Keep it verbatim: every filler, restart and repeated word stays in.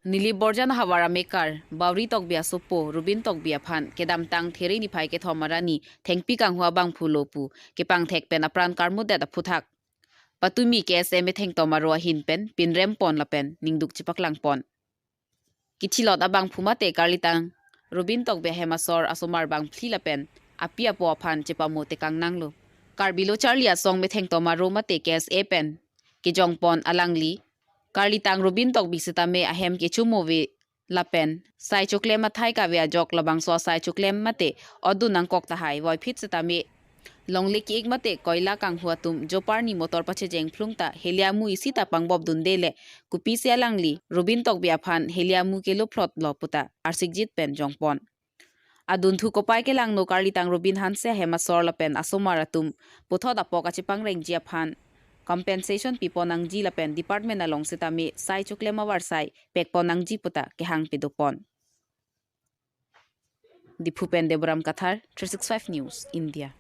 Nilip Borjan ahavar amekar Bauri Tokbi asopo Rubin Tokbi aphan kedamtang There niphai kethom arni thengpi kanghu abangphu lo pu kepangthek pen apran karmudet aphuthak patumi K S A methengtom aro ahin pen pinrem pon lapen ningduk chepaklang pon. Kithilot abangphu mate karlitang Rubin Tokbi ahem asor asomar bangphli lapen api apo aphan chepamo tekang nanglo. Karbi Lo Charli Asong methengtom aro mate K S A pen kejong pon alangli karlitang Rubin Tokbi setame ahem kecho mo ave lapen sai choklem athai kave ajok labangso asai choklem mate odun nangkok tahai voiphit setame longle ki-ik mate koila kanghu atum joparni motor pachejeng phlung ta heli amu isi ta pangbop dunde le kopisi alangli Rubin Tokbi aphan heli amu keluphlot lo puta arsikjit pen jong pon. Adunthu kopai kelangno karlitang Rubin Hanse ahem asor lapen asomar atum puthot apok achepangrengji aphan compensation pi pon nangji lapen department along setame sai choklem avarsai pek pon nangji puta kehang pado pon. Diphu pen Deboram Kathar, three six five News, India.